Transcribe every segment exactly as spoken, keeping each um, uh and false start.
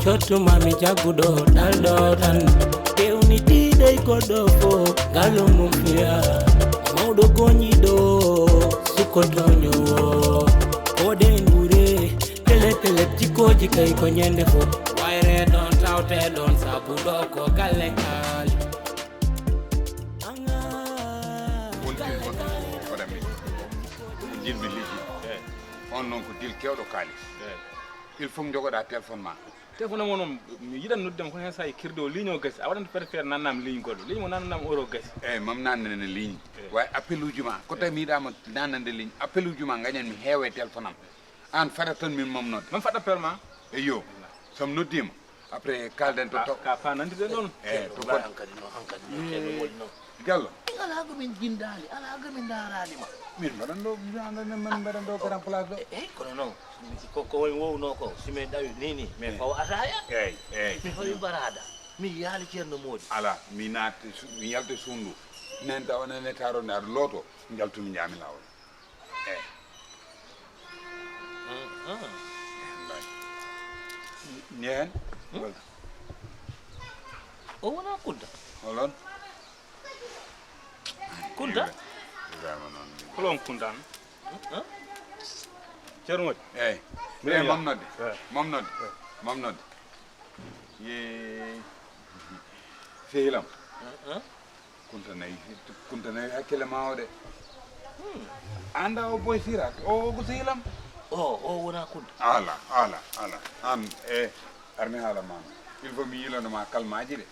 Tottuma mi jagguɗo ɗalɗo tan. Fewnitiiɗo e goɗɗo fof, ngalo mum fiya. Mawɗo goñiiɗo, sukkotoño. Koɗen ɓure, pele pele, jikkooji kay ko ñande fof. Wayre ɗon, tawte ɗon, sabu ɗo ko galle kaali. On dil wonɗo ko hoɗami. On dil mi liji. On noon ko dil kewɗo kaalis. Il faut jogoɗa téléphone ma. Téléphone am o noon, mi yiɗan noddude ma kono heen saa yi kirde o ligne o gasi. A waɗan feere feere nannam ligne goɗɗo. Ligne mo nannam euro gasi. Eyyi, mam nannane ligne. Way appel uji ma. Ko tawi mi yiɗama nannande ligne. Appel uji ma gañan mi heewa e téléphone am. An faɗat tan min mam nodde. Mam faɗat appel ma. Eyyo. Sam noddima. Après kalden to to. Ka fa nandide ɗon. Eh, to ko hankadi no, hankadi no, ceerno moƴƴi no. Diallo. Ala ko min jindaali, ala ko min ndaaraali ma. Min mbaɗan ɗo, min mbaɗan ɗo grand place ɗo. Eyyi, kono noon, ko, ko woni wowno ko, si min ɗawi ni ni, min fawa ataya. Eyyi, eyyi. Mi fawi barada, mi yaali ceerno moodi. Ala, mi naatti, mi yalti suundu. Nen tawa nene taro nder looto, njaltumi njaami laawol. Eyyi. Njehen. O wona Kunta. Holon? Kunta? Ibrahima noon. Holon Kunta an? Ceerno Moodi? Eyyi. Eyyi, mam nodde. Mam nodde. Mam nodde. Ye. Sehilam. Kunta nayi, Kunta nayi hakkille ma o de. Anda o boy sirat, o ko sehilam. O, o wona Kunta. Ala, ala, ala. An, e, armi haala ma. Il faut mi yilano ma kalmaji de.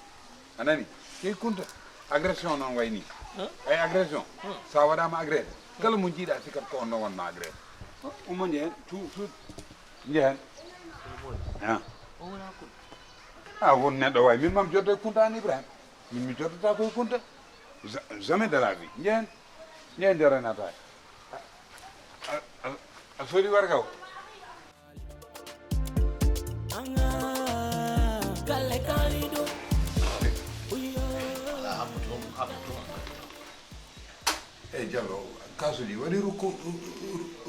A nani? Key Kunta. Agression noon wayni. Ay agression. Sa waɗama agressé. Kala mo jiiɗa sikat ko on no wonno agressé. Ummo njehen, tu, tu. Njehen. Ah. O wona Kunta. A won neɗɗo way. Min mam joddo e Kunta an Ibrahima. Min mi joddata koye Kunta. Ja-, jamais de la vie. Njehen. Njehen njaroynata. A, a, a, a sori warga o. Anga, galle kaaliɗo. Ala habbo toon, habbo toon. Eyyi, Diallo, kasuji waɗi rokku-,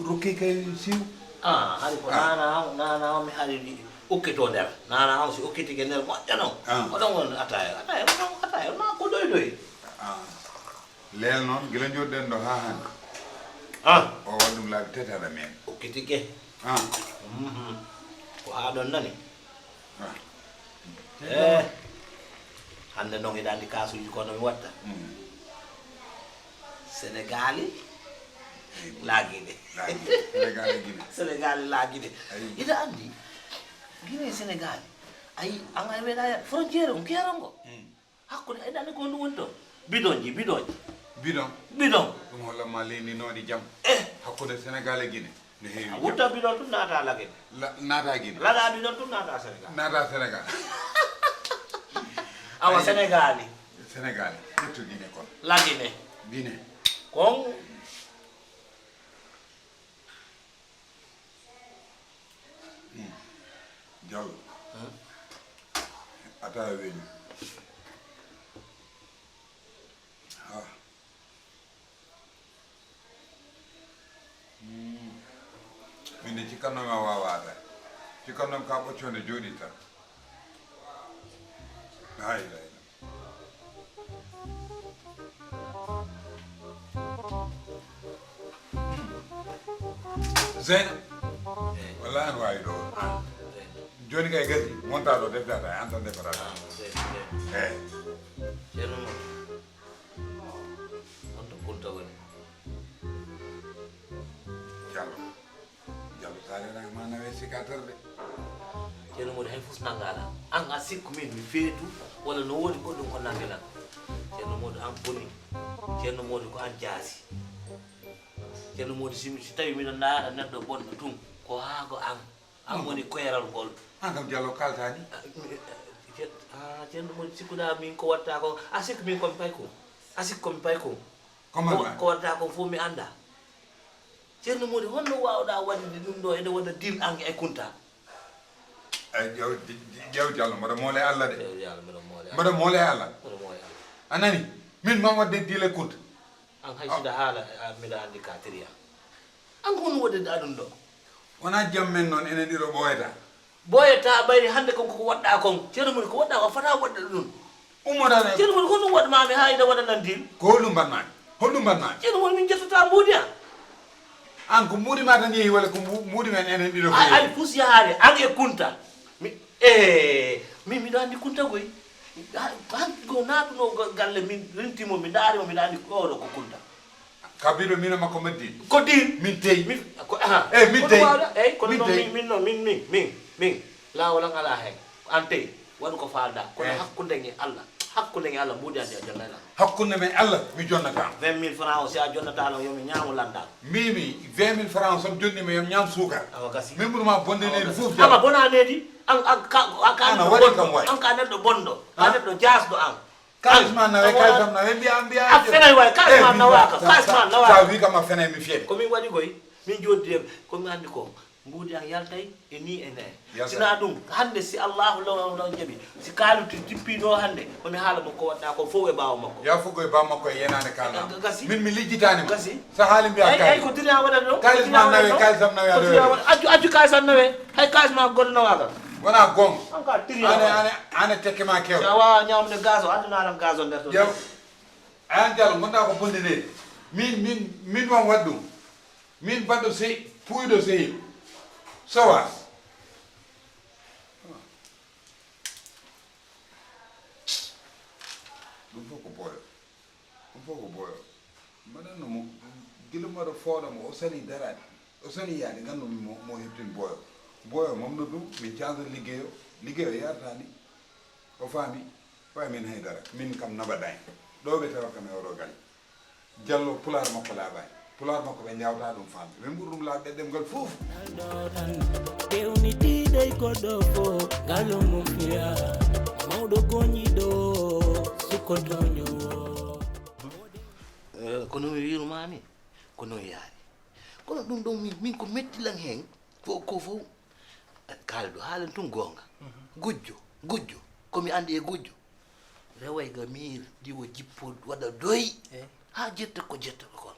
rokki kay siw. Ah, hari ko nana, nana mi hari ɗi ukke to nder. Nana on si ukkitike nder moƴƴa non. Ah. Oɗon won ataya, ataya, oɗon ataya, ma ko doy doy. Ah. Leel noon, gila njoɗɗen ɗo haa hannde. Ah. O waɗi ɗum laabi tati haɗa meen. Ukkitike. Ah. Mhm. Ko haa ɗon nani? Ah. Eh. Hannde noon hiɗa anndi kaasuuji ko no mi watta. Mm. Senegaali. Eyyi. Laagiine. Laagiine. Senegaali Gine. Senegaali laagiine. Eyyi. Hiɗa anndi Gine e Senegaali. Ayi, an a weɗa frontière on keerongo. Mm. Hakkunde, eɗa anndi ko honɗum woni toon? Bidonji, bidonji. Bidon? Bidon. Ɗum hollan ma leydi ndi no waɗi jam. Eh. Hakkunde Senegaal e Gine. Ne heewi jam. A wutta bidon tun naata Lagine. La-, naata Gine. Laɗa bidon tun naata Senegaal. Naata Senegaal. Awa Senegaali. Senegaali. Ƴettu Gine kon. Lagine. Gine. Kon. Hmm. Diallo. Hmm? Ataya weñi. Ha. Hmm. Min de cikkannoomi a waawaa ataya. Cikkannoomi ka ɓoccoonde jooɗi tan. Hay, hay. Zeyna. Eyi. Wallaahi no waawi ɗo. Ah, eyi. Jooni kay gasi, monta ɗo, defdata, an tan defata. Ah, eyi, eyi. Eyi. Ceerno Mor, on to Kunta woni. Diallo. Diallo, sa renaka ma nawe sikateur de. Ceerno Modou, hay fus nanga ala. An a sikku min mi feetu, walla no woodi goɗɗum ko nange lan. Ceerno Modou, an boni. Ceerno Modou, ko an jaasi. Ceerno Modou, si, si tawi miɗo ndaara neɗɗo bonɗo tun, ko haa ko an. An woni koyeral ngol. An kam Diallo kaltani. Ah, mi, eh, ce-, ah, Ceerno Modou, sikkuɗa min ko watta ko, a sikku min ko mi pay ko. A sikku ko mi pay ko. Ko man ko, ma? Ko watta ko fof mi anda. Ceerno Mody, honno waawɗaa waɗude ɗum ɗo, eɗen waɗa deal an e Kunta? Ay, ƴeew, ƴeew Diallo, mboɗo moole Allah de. Ƴeew Diallo, mboɗo moole Allah. Mboɗo moole Allah. Mboɗo moole Allah. A nani? Min mam waɗde deal e Kunta. An hay sida haala, a, mbiɗa anndi ka tiriya. An ko honno waɗirɗaa ɗum ɗo? Wonaa jam men noon, enen ɗiɗo ɓooyata. Boye ta ɓayri hannde kon koko waɗɗa kon. Ceerno Modi ko waɗɗa o fata waɗɗa ɗum. Ummoɗa ne. Ceerno Modi ko ɗum waɗ mami ha ida waɗanan dil. Ko holɗum mbaɗ mami? Holɗum mbaɗ mami? Ceerno Modi min jettata mbuudi an. An ko mbuudi ma tan yeehi walla ko mbu- mbuudi men enen ɗiɗo ko Ay yeehi? Ay fus yahaade an e kunta. Mi e min miɗo anndi kunta koy. Han go naatuno ga- galle min rentimo mi ndaarimo miɗo anndi oɗo ko kunta. Ka biɗo mino makko maddi. Ko din. Min tey. Min ko aha. Eh, min tey. Eyyi kono non min min non min min min min lawol an ala hen. An tey waɗu ko falɗa kono hakkunde nge Allah. Hakkunde nge Allah mbuudi andi a jonnata. Hakkunde men Allah mi jonnata. Vingt mille francs o si a jonnata non yomi ñaamo landa. Mimi vingt mille francs som jonni mi yom ñaam suukar. Awa gasi. Min ɓurma bonde neri fof. Ama bona nedi an an ka an ka neɗɗo bonɗo an ka neɗɗo bonɗo ka neɗɗo jasɗo an. Kalis ma nawe kalis am nawe mbiya mbiya a fenay way kalis ma nawaka kalis ma nawaka sa wi kam a fenay mi fiyen. Ko min waɗi koy min joddi e ko mi andi ko mbuudi an yaltay e ni e ne. Sina ɗum hannde si allahu law law jaɓi si kaaluti tippi ɗo hannde komi haala makko waɗɗa ko fof e ɓaawo makko. Ya fof koye ɓaawo makko e yenade kala gasi min mi lijjitani ma gasi. Sa haali mbiya ay ay kalis ko tiri a waɗat ɗo kalis ma nawe kalis am nawe aɗa accu accu kalis am nawe. Hay kalis ma goɗɗo nawaka. Wona gonga. An ka tiri ane ane ane tekke ma kew. Sa wawa ñamde gaz o addana ran gaz o nder to. Jew. Ayan jalo gonda ko bonde neri. Min min min wan waɗ ɗum. Min baɗɗo sey puuyɗo sey sowa. Ɗum fof ko boyo. Ɗum fof ko boyo. Mbaɗanno mo gila mbaɗo fooɗa mo o sali daraade o sali yaade nganndu mo mo heptin boyo. Boyo momno ɗum min cansa liggeyo liggeyo yarata ni. O faami. Way min haydara min kam naɓa dañ. Ɗo ɓe tawat kam e oɗo galle. Jallo pulaar makko laaɓaani. Pulaar makko ɓe njawta ɗum faamde ɓe mburi ɗum laaɓde ɗemngal fof. Tewnitiiɗo e goɗɗo fof ngalo mum fiya mawɗo goñiɗo sukkotoño. Eh, kono mi wiiruma ni ko noon yaari. Kono ɗum ɗon min min ko mettilan heen fof ko fof. Kaalidu haalan tun goonga. Gujjo gujjo ko mi anndi e gujjo. Reway ga miir diwo jippo waɗa doy. Haa jetta ko jetta ko kon.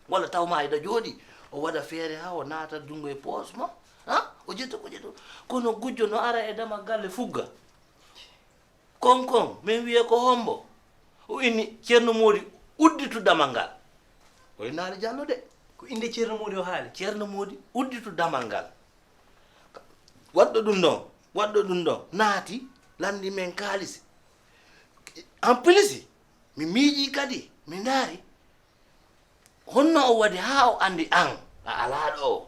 Walla taw ma ida jooɗi o waɗa feere haa o naata junngo e poos ma. Ha o jetta ko jetta kono gujjo no ara e dama galle fugga. Konkon min wiye ko hombo? O inni ceerno moodi udditu damal ngal. O innaali jallo de. Ko innde ceerno moodi o haali ceerno moodi udditu damal ngal. Waɗɗo ɗum ɗon waɗɗo ɗum ɗon naati lanndi men kaalisi. En pilisi mi miijii kadi mi ndaari. Honno o waɗi haa o anndi aan a alaa ɗo?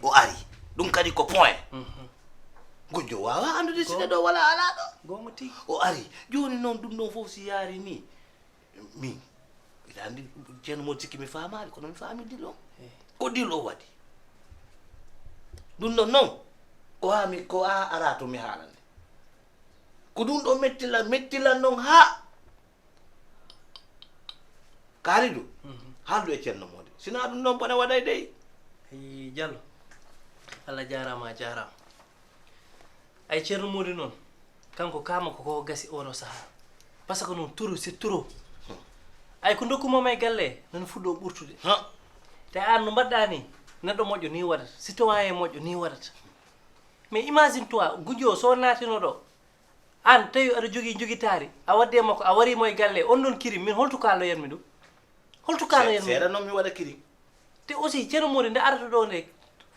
O ari ɗum kadi ko point. Gujjo waawa anndude si neɗɗo wala alaa ɗo. O ari jooni noon ɗum ɗon fof si yaari ni. Min ita anndi ceerno mo sikki mi faamaali kono mi faami dil on. Ko dil o waɗi ɗum ɗon noon ko haa mi ko haa ara to mi haalande. Ko ɗum ɗo mettila mettila noon haa. Kaalidu haaldu e ceerno moodi sina ɗum noon bone waɗay dey. Ayi jallo. Allah jaaraama a jaaraama. Ay ceerno moodi noon kanko kaama ko ko gasi oɗo sahaa. Parce que noon turu c'est trop. Ay ko ndokku moom e galle nana fuɗɗo ɓurtude. Te aan no mbaɗɗa ni neɗɗo moƴƴo ni waɗata citoyen moƴƴo ni waɗata. Mais imagine toi gujjo o so naatino ɗo. Aan tawi aɗa jogii njogitaari a wadde makko a wariimo e galle on ɗon kirim min holto kaaloyanmi ɗum? Holto kaaloyanmi seeɗa noon mi waɗa kirim. Te aussi ceerno moodi nde arata ɗo nde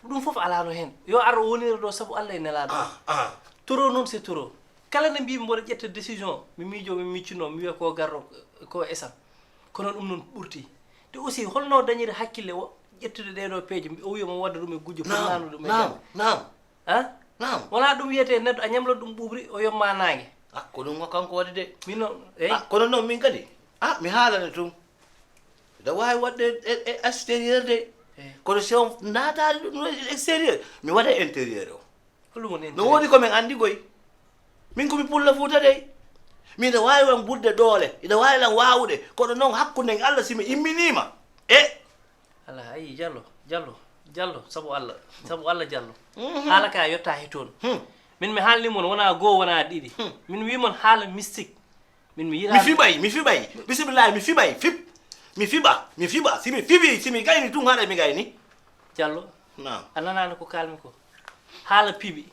ɗum fof alaano heen yo ar o wonira ɗo sabu allah e nelaaɗo. Ah, ah. Toro noon c'est toro. Kala nde mbiimi mboɗo ƴetta décision mi miijo mi miccunoo mi wiya ko garro ko esam. Kono ɗum noon ɓurti. Te aussi holno dañiri hakkille o ƴettude ɗee ɗo peeje o wiya mo wadda ɗum e gujjo pour naanu ɗum e galle. Naam. Wonaa ɗum wiyetee neɗɗo a ñamlot ɗum ɓuuɓri o yomma naange. Ah, ko ɗum o kanko waɗi de. Min noon eyi. Ah, kono noon min kadi ah mi haalana tun. Ida waawi waɗde e extérieur de. Kono si on naataali ɗum extérieur mi waɗa intérieur o. Holɗum woni no woodi ko min anndi koy. Min ko mi pulla fuuta dey. Min ida waawi lan ɓurde doole ida waawi lan waawude kono noon hakkunde en allah si mi imminiima e. Alaa ayi jallo jallo jallo sabu allah sabu allah jallo. Haala ka yetta he toon. Min mi haalni mon wona goo wona ɗiɗi. Min wi mon haala mystique. Min mi yira mi fiɓay mi fiɓay. Bisimillahi mi fiɓay fiɓ. Mi fiɓa mi fiɓa simi fiɓi simi gayni tun haɗa mi gayni. Jallo. Naam. A nanaano ko kaalmi ko haala piɓi.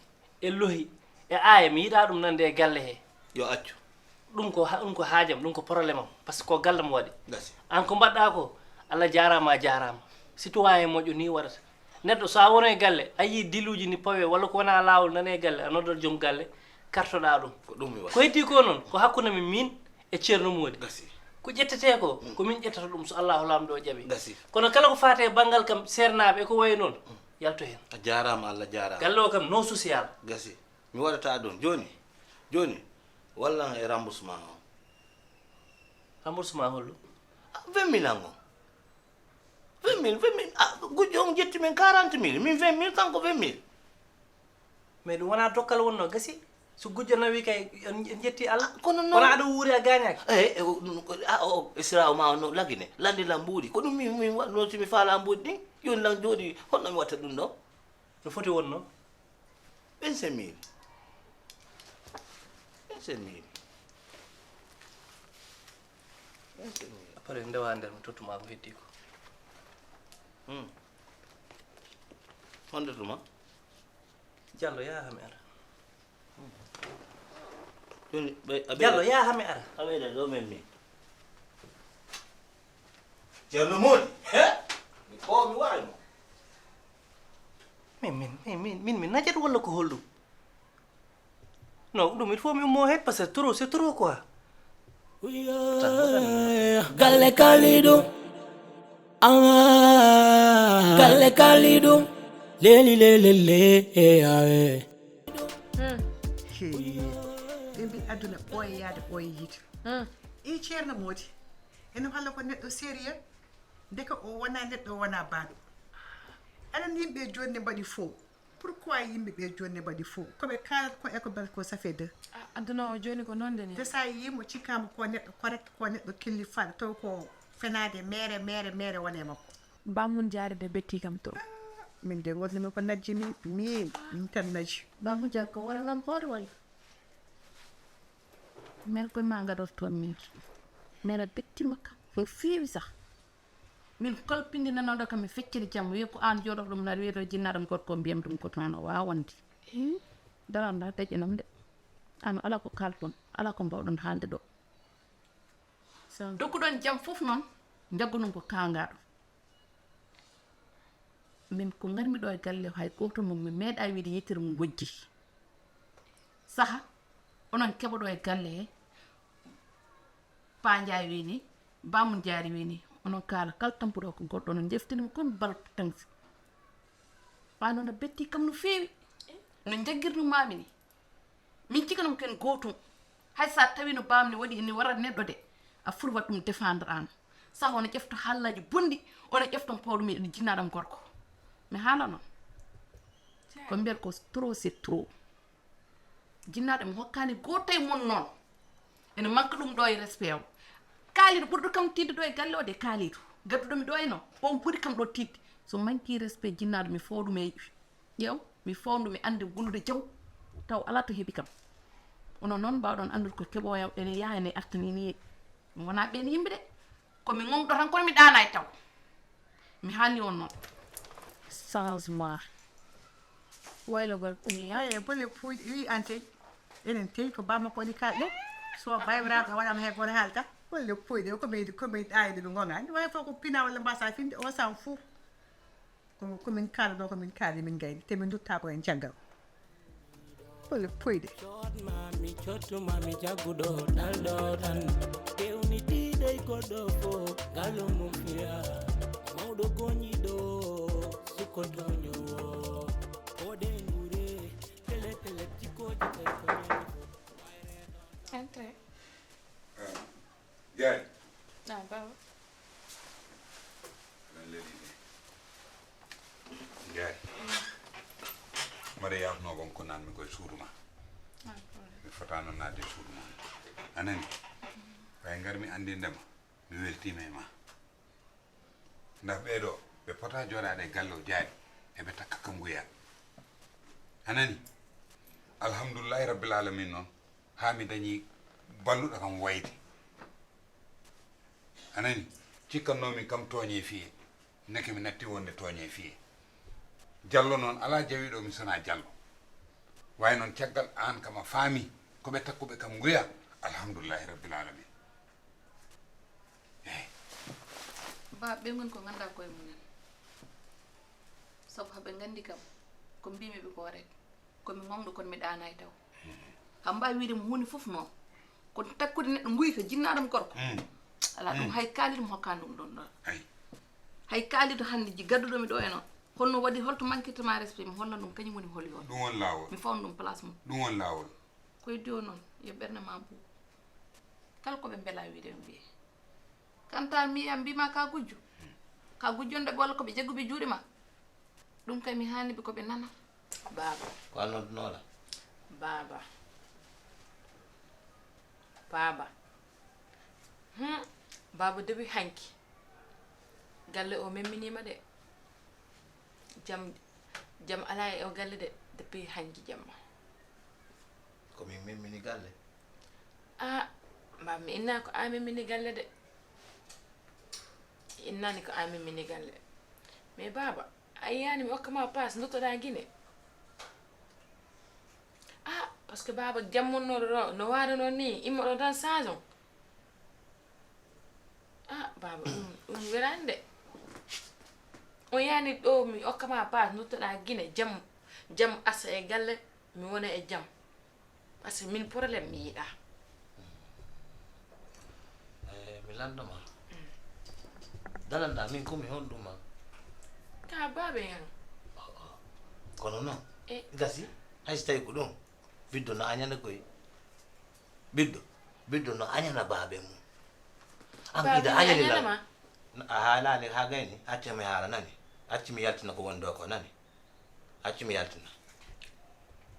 e lohi, e aaya, mi yiɗaa ɗum nande e galle he. Yo accu. Ɗum ko ha-, ɗum ko haajam, ɗum ko problème am, parce que ko galle mo waɗi. Gasi. An ko mbaɗɗaa ko, Allah jaaraama, a jaaraama. Citoyen moƴƴo ni waɗata. Neɗɗo, so a wonoo e galle, a yii diluuji ni pawe, walla ko wonaa laawol nane e galle, a noddat joom galle, kartoɗaa ɗum. Ko ɗum mi waɗi. Ko heddi ko noon, ko hakkunde men min e Ceerno Moodi. Gasi. Ko ƴettetee ko, mm, ko min ƴettata ɗum, so Allaahu Laamɗo o jaɓii. Gasi. Kono kala ko faati e banngal kam seernaaɓe e ko wayi noon, mm, yaltu heen. A jaaraama, Allah jaaraama. Galle o kam, non social. Gasi. Mi waɗata ɗum. Jooni, jooni, wallan e remboursement o. Remboursement hollo? Ah, vingt mille an o. Vingt mille, vingt mille. Ah, gujjo on ƴetti min quarante mille, min vingt mille, kanko vingt mille. Mais ɗum wonaa dokkal wonnoo, gasi. So gujjo nawi kay, en, en ƴetti Allah. Ah, kono noon. Kono aɗa wuuri a gaañaaki. Eh, eh, o, ɗum ko, ah, o, o, Isra o ma no lagine, landi lan mbuuɗi. Ko ɗum min, min waɗnoo si mi faalaa mbuuɗi ɗin? Jooni lan jooɗi, honno mi watta ɗum ɗo? No foti wonnoo? Vingt-cinq mille. Vingt-cinq mille. Vingt-cinq mille. Après, ndewa nder mi tottuma ko heddi ko. Hmm. Honde tuma? Diallo, yaa haa mi ara. Hmm. Jooni, ɓe, a ɓeyda. Diallo, yaa haa mi ara. A ɓeyda ɗo men mi. Ceerno Moodi, he? Mi ko mi waɗa mo. Min, min, min, min, min, mi najat walla ko holɗum? Non, ɗum, il faut mi ummo heen, parce que trop, c'est trop, quoi. Galle Kalidou. Ah, Galle Kalidou. Leli, leli, le, eh, ah, eh. Hmm. Hey. Ɓe mbi aduna ɓooya yaade, ɓooya yiide. Hmm. I Ceerno Moodi. Ene halla ko neɗɗo sérieux. Ndeke o wonaa neɗɗo, o wonaa baaɗo. Aɗa anndi yimɓe jooni ne mbaɗi fo. Pourquoi yimɓe ɓe jooni ne mbaɗi fo? Ko ɓe kaalata ko e ko mbel ko, ça fait deux. Ah, aduna o jooni ko noon de ni. Te sa yii mo cikkaama ko neɗɗo correct, ko neɗɗo killifaaɗo, taw ko fenaade mere, mere, mere woni e makko. Bammun Jaari de betti kam to. Ah, min de wonno mi ko najji min, min, min tan najji. Bammun Jaari ko wala lam hoore wala? Min koye ma gadorto min. Mere bettima kam. No feewi sax. Min kala pinndi nanooɗo kam mi fecciri jam, wiya ko aan jooɗoɗo ɗum, naɗa wiyetoo jinnaaɗo am gorko, mbiyam ɗum ko toon o waawa wonde. Hmm? Daran ɗa daƴanam de. Aan alaa ko kaalton, alaa ko mbaawɗon haalde ɗo. So dokkuɗon jam fof noon, njaggu ɗum ko kaangaaɗo. Min ko ngarmi ɗo e galle, hay gooto mum mi meeɗaa wiide yettere mum wojji. Saha, onon keɓoɗo e galle he, Pa Njaay wii ni, Bammun Jaari wii ni, onon kaala kala tampuɗo ko goɗɗo, onon njeftini mo comme bal tansi. Ɓay noon a betti kam no feewi. No njaggirno maami ni. Min cikanam ken gootum. Hay sa tawi no bamni waɗi ni warat neɗɗo de, a foti waɗ ɗum défendre an. Saha onon ƴefto haalaaji bonɗi, onon ƴefto pawɗum e jinnaaɗam gorko. Mi haala noon. Ko mbiyat ko trop c'est trop. Jinnaaɗo mi hokkaani gooto e mon noon. Ene manque ɗum ɗo e respect o. Kaalidu ɓurɗo kam tiiɗde ɗo e galle o de, Kaalidu. Gadduɗo mi ɗo e no. On ɓuri kam ɗo tiiɗde. So manque respect jinnaaɗo mi fawɗum e ƴeew, mi fawdu mi annde wulude jaw. Taw alaa to heɓi kam. Onon noon mbaawɗon anndude ko keɓooya ene yaha ene artani ni. Mi wonaa ɓeen yimɓe de. Ko mi ŋoŋɗo tan kono mi ɗaanaay taw. Mi haalni on noon. Changement. Waylogol. Eyi, bolle puuyɗe, wi an tey. Enen tey ko bamma ko waɗi kaalɗe. So baybiraɗo waɗama he goto haalta. Bolle puuyɗe, ko ɓeydi, ko ɓeydi ayde ɗum gonani. Way fof ko pina walla mbasa finde, on s'en fout. Ko, ko min kaala ɗo, ko min kaali, min gayni. Te min dutta ko en caggal. Bolle puuyɗe. Cotma mi, cottuma mi, jagguɗo ɗalɗo tan. Fewnitiiɗo e goɗɗo fof, ngalo mum fiya. Mawɗo goñiɗo, sukko toñowo. Oɗe ngure, pele pele, jikkooji tawi ko ñande fof. Entrez. Ah, Njaay. Ah, baaba. Aɗa leli ni. Njaay. Mbaɗa yaafnoo kon ko nan mi koye suudu ma. Ah, problème. Mi fotaano naatde suudu ma. A nani? Ɓay ngar mi anndinde ma. Mi weltiima e ma. Ndax ɓee ɗoo, ɓe potaa jooɗaade e galle o jaari, eɓe takka ka nguya. A nani? Alhamdulillahi Rabbil Aalamiin noon, haa mi dañi balluɗo kam wayde. A nani? Cikkannoomi kam tooñe fiye, ndeke mi natti wonde tooñe fiye. Jallo noon, alaa jawiiɗo mi sonaa Jallo. Wayi noon, caggal aan kam a faami ko ɓe takkuɓe kam nguya, alhamdulillahi rabbil alamin. Eey. Ba ɓe ngoni ko nganndaa koye mumen. Sabu haɓe nganndi kam ko mbimi ɓe ko rek. Komi mawɗo kono mi ɗaanaay taw. Kam mbaawi wiide mo huunde fof noon. Kono takkude neɗɗo nguyka jinnaaɗo mo gorko. Alaa ɗum hay kaalirɗo mi hokkaani ɗum ɗoon ɗoon. Hay kaalirɗo hannde ji gadduɗo mi ɗo e noon. Holno waɗi holto mankirta ma respect mi hollan ɗum kañum woni holi on. Ɗum won laawol. Mi fawn ɗum place mum. Ɗum won laawol. Koye diwo noon yo ɓernde ma buuɓ. Kala ko ɓe mbela wiide ɓe mbiye. Kanta mi yiyam mbima ka gujjo. Ka gujjonɗo ɓe walla ko ɓe jagguɓe juuɗe ma. Ɗum kay mi haaliɓe ko ɓe nana. Baaba. Ko a noddunooɗa? Baaba. Baaba. Hum. Baaba depuis hanki. Galle o memminiima de. Jam jam alaa e o galle de depuis hanki jamma. Ko min memmini galle? Ah, baaba mi inna ko a memmini galle de. Innani ko a memmini galle. Mais baaba, a yiyani mi okka ma paas duttoɗa Guinée? Ah, parce que baaba jammonnooɗo ɗo no waada noon ni immoɗo tan change on. Ah, baaba ɗum ɗum welani de. On yani ɗo mi okka ma paas duttoɗa Guinée jam jam asa e galle mi wona e jam. Parce que min problème mi yiɗa. Eh, mi lanndo ma dalanɗa min ko mi honɗuma? Ka baabe yan. Kono non e gasi hay so tawi ko ɗum biddo no añana koy biddo biddo no añana baabe mum an ida añani lan a haalani ha gayni acca mi haala nani acci mi yaltina ko woni ɗo ko nani accu mi yaltina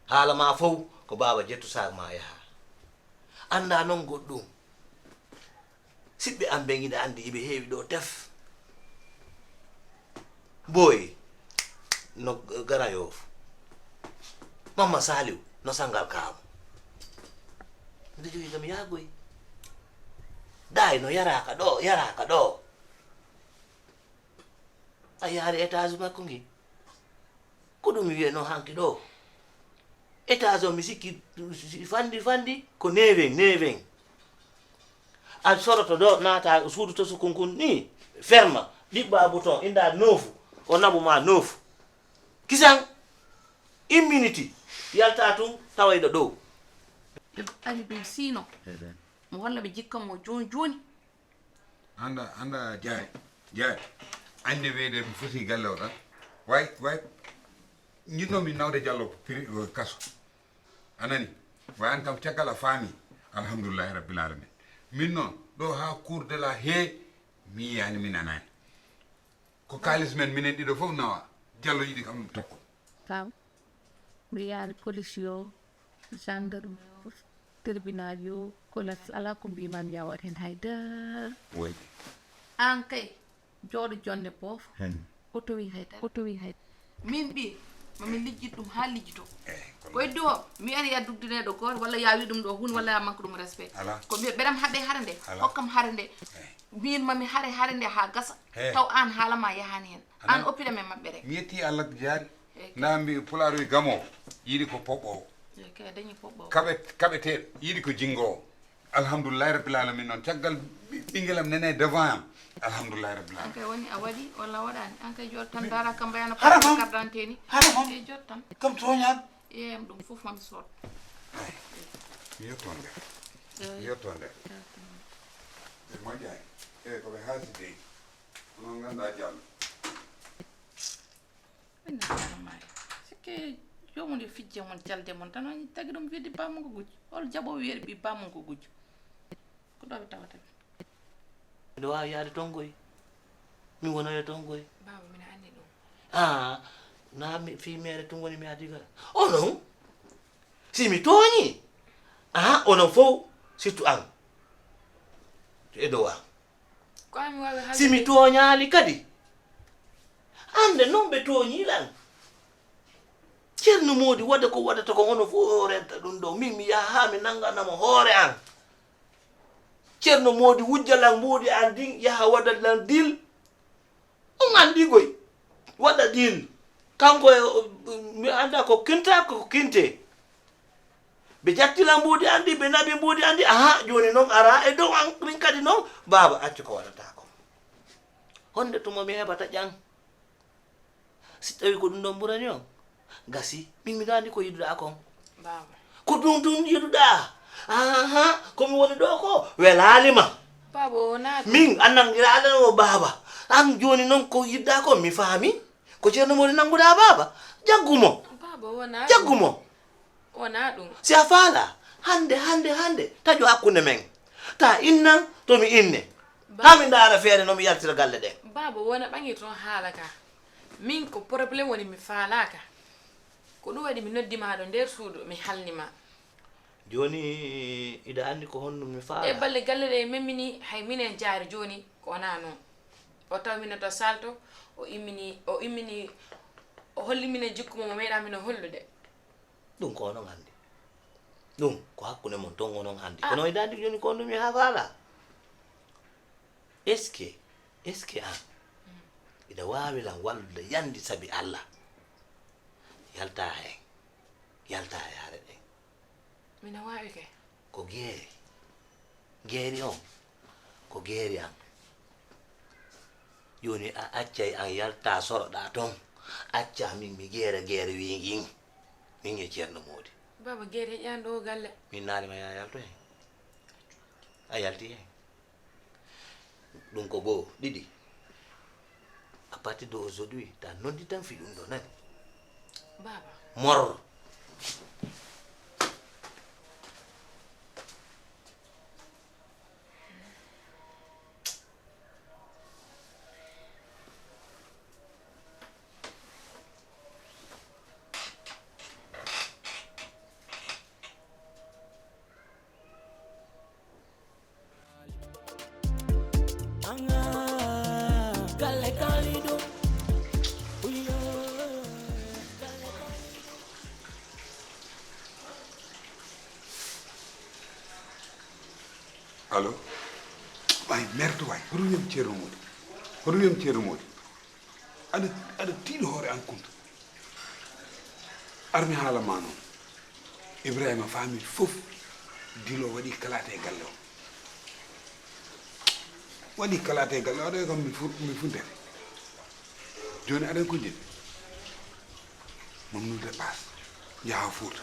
haala ma fow ko baaba jettu saag ma yaha annda noon goɗɗum siɓɓe am ɓen ina anndi iɓe heewi ɗo tef booyi no garayoof mamma saliw no sangal kaamu mbiɗa jogii kam yaagoy daay no yaraaka ɗo yaraaka ɗo a yaari étage makko ngi ko ɗum mi wiyatnoo hanki ɗo étage o mi sikki fandi fandi ko neewen neewen a soroto ɗo naata suudu to sukunkun ni ferma ɗiɓɓa bouton inda noofu o naɓu ma noofu kisan imminiti yalta tun tawayɗo ɗo ɓe ari ɓe sino mo holla ɓe jikkan mo joni joni Anda anda jaari jaari ande weyde mi foti galle o tan way way jiɗnomi nawde jallo pri kaso a nani way an kam caggal a faami alhamdulillahi rabbil alamin min noon ɗo ha cour de la he mi yiyani mi nanani ko kalis men minen ɗiɗo fof nawa jallo yiɗi kam tokko kam mi yaari police yo gendarme yo tribunal yo kolas ala ko mbimam yawat hen haydara an kay jooɗo jonde boof o towi haydara o towi haydara min ɓi mami lijjit ɗum ha lijjito koye duwo mi ari ya dugdineɗo goto walla ya wi ɗum ɗo hunde walla ya manque ɗum respect ko mbiya ɓeɗam haɓe hare nde hokkam hare nde min mami hare hare nde ha gasa taw an haalama yahani hen an oppiɗam e maɓɓe rek mi yetti allah jaari nda mbi pularoy gamo yiɗi ko poɓɓowo kaɓe kaɓeteɗo yiɗi ko jingowo alhamdulillahi rabbil alamin noon caggal ɓinguelam nene devant am alhamdulillahi rabbil alamin ankay woni a waɗi walla a waɗani ankay jot tan dara kam mbayano carte d'identité ni hara kam e jot tan kam toñan iyam ɗum foof mami sood mi yetto nder mi yetto nder ɓe moƴƴani e koɓe haasi dey onon ganda diallo Minna Adama e sikke jomum yo fijje mon jalde mon tan on tagi ɗum wiide bamum ko gujjo hol jaɓo wiyeɗe ɓi bamum ko gujjo ko ɗo ɓe tawata ɓe miɗo wawi yaade tongoy mi wonoya tongoy baba mina anndi ɗum a na fi mere tun woni mi adi gara onon si mi tooñi a onon fof surtout an e dow an si mi tooñaali kadi annde noon ɓe tooñii lan ceerno moodi waɗa ko waɗata ko hono fof o renta ɗum ɗo min mi yaha haa mi nannganamo hoore an ceerno moodi wujja lan mbuuɗi an ndin yaha waɗa lan dil on anndi goy waɗa dil kanko e mi annda ko kinta ko kinte Ɓe ƴetti lan mbuuɗi an ɗi, ɓe naɓi mbuuɗi an ɗi. Aha, jooni non ara e dow an, min kadi non. Baaba, accu ko waɗataa kon. Honde tuma mi heɓata ƴan? Si tawi ko ɗum ɗon ɓurani on, gasi. Min miɗo anndi ko yiɗuɗaa kon. Baaba. Ko ɗum ɗum yiɗuɗaa? Aha, ko mi woni ɗoo ko welaali ma. Baaba, o wonaa ɗum. Min, a nanngiraa lan o baaba. An jooni non ko yiɗuɗaa kon, mi faami. Ko Ceerno Moodi nannguɗaa baaba? Jaggu mo. Baaba, o wonaa ɗum. Jaggu mo. Wonaa ɗum. Si a faalaa, hannde, hannde, hannde, taƴo hakkunde men. Taa innan, to mi inne. Ba- Haa min ndaara feere no mi yaltira galle ɗen. Baaba, wona ɓaŋi toon haala ka. Min ko problème woni mi faalaaka. Ko ɗum waɗi mi noddi ma ɗo nder suudu, mi halni ma. Jooni, iɗa anndi ko honno mi faala? Ɗe balɗe galle ɗe memmini, hay minen jaari jooni, ko wonaa noon. O taw mino to salto, o immini, o immini, o holli minen jikku mo, mo meeɗaa mino hollude. Ɗum ko onon anndi. Ɗum ko hakkunde mon ton onon anndi. Ah. Kono e daande jooni ko on ɗum mi haa faala. Est-ce que, est-ce que an, iɗa waawi lan wallude yandi sabi Alla? Yaltaa heen. Yaltaa e hare ɗen. Mina waawi kay. Ko geeri. Geeri on, ko geeri am. Jooni a accay an yaltaa soroɗaa ton. Accaa min mi geera geere wii ngin. Min e Ceerno Moodi. Baaba, geere heƴaani ɗo galle. Min naali ma yaa yaltu heen. A yalti heen. Ɗum ko goo, ɗiɗi. À partir de aujourd'hui, ta noddi tan fi ɗum ɗo, nani? Baaba. Mor. Allo? Waay, mertu waay. Hoto wiyam Ceerno Moodi. Hoto wiyam Ceerno Moodi. Aɗa, aɗa tiiɗi hoore an, Kunta. Ar mi haala ma noon. Ibrahima faami fof. Dilo waɗi kalaate e galle o. Waɗi kalaate e galle o, aɗa kam mi fu-, mi funtete. Jooni aɗa ko jiɗi. Mamnude paas. Njaha Fuuta.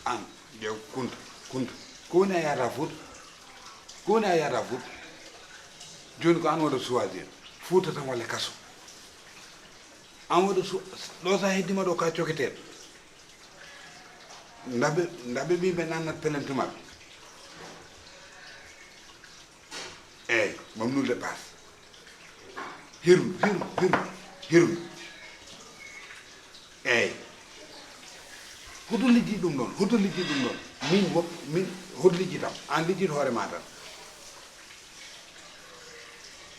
An, ƴeew, Kunta, Kunta. Ko woni a yahata Fuuta? Ko woni a yahata Fuuta? Jooni ko an wota choisir. Fuuta tan walla kaso? An wota su-, ɗo sa heddima ɗo ka coketeɗo. Ndaɓe, ndaɓe ɓiɓe nannat pelente maɓɓe. Eey, mamnude paas. Hirnu, hirnu, hirnu, hirnu. Eey. Hoto lijji ɗum ɗon, hoto lijji ɗum ɗon. Min wo-, min, hoto lijji tam. An lijji hoore ma tan.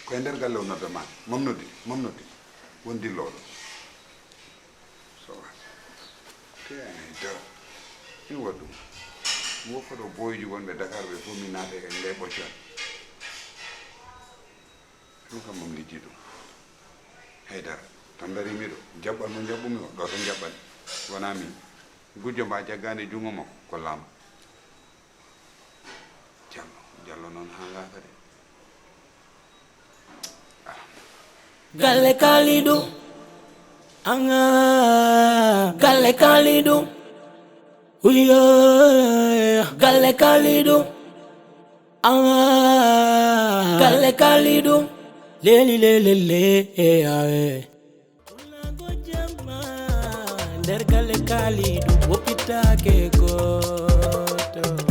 Ko e nder galle o nodda ma. Mamnude, mamnude. Won dillooɗo. So, te ay dara. Mi waɗ ɗum. Mi woppa ɗo boyji wonɓe Dakar ɓe fof mi naata e nde ɓoccon. Ɗum kam mom lijji ɗum. Hay dara. Tan dari miɗo. Jaɓɓal mo jaɓɓumi o, ɗo tan jaɓɓal. Wona min. Gujjo ma jaggaande junngo makko, ko laam. Jallo, Jallo noon haa ngaaka de. Galle Kalidou. Anga galle Kalidou. Uyo galle Kalidou. Anga galle Kalidou. Leli lele le. Awe. Nder galle Kalidou woppitaake gooto.